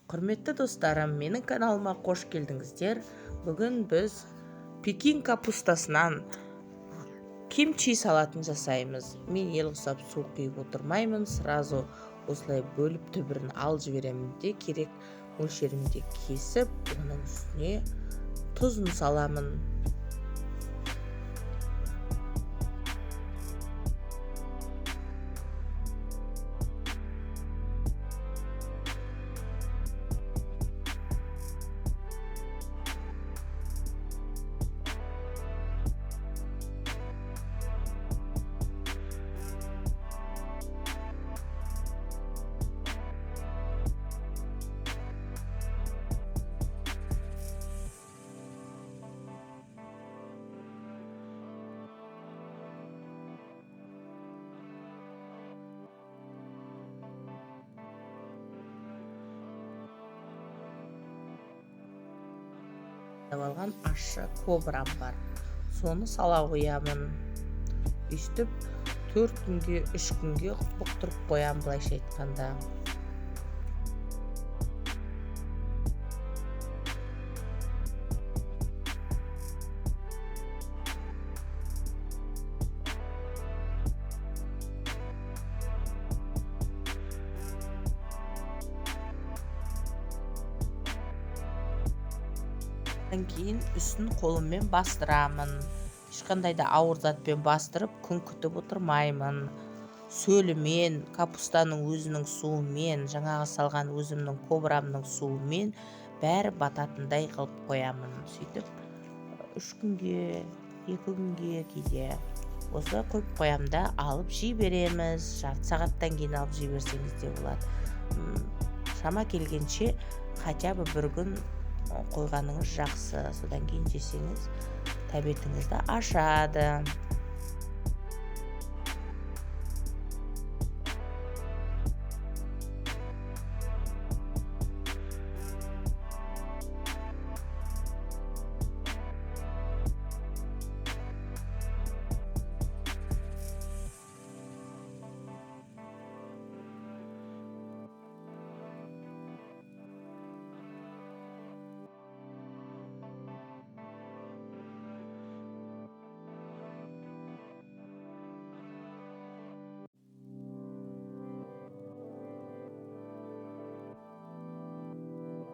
Құрметті достарым, менің каналыма қош келдіңіздер. Бүгін біз пекин капустасынан кимчи салатын жасаймыз. Мен ел ұқсап су құйып отырмаймын, сразу осылай бөліп түбірін алып жіберемін де, керек мөлшерінде кесіп, оның үстіне тұзын саламын. Алған ащы кобрам бар, соны сала қоямын. Өйстіп 4 күнге, 3 күнге бұқтырып қоямын, былайша айтқанда. Кейін үстін қолыммен бастырамын. Ешқандай да ауыр затпен бастырып, күн күтіп отырмаймын. Сөлімен, капустаның өзінің суымен, жаңағы салған өзімнің кобрамның суымен бәрі бататындай қылып қоямын. Сөйтіп 3 күнге, 2 күнге кейде осылай қойып қоямын да, алып жей береміз. Жарты сағаттан кейін алып жей берсеңіз де болады. Шама келгенше хотя бы бір күн қойғаныңыз жақсы. Содан кейін жесеңіз тәбетіңізді ашады.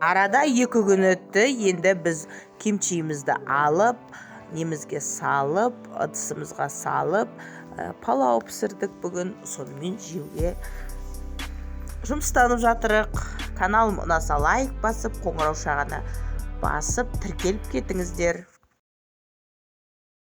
Арада 2 күн өтті. Енді біз кимчиімізді алып, немізге салып, ыдысымызға салып, палау пісірдік бүгін. Сонымен жеуге жұмыстанып жатырық. Каналым ұнаса лайк басып, қоңырау шағаны басып, тіркеліп кетіңіздер.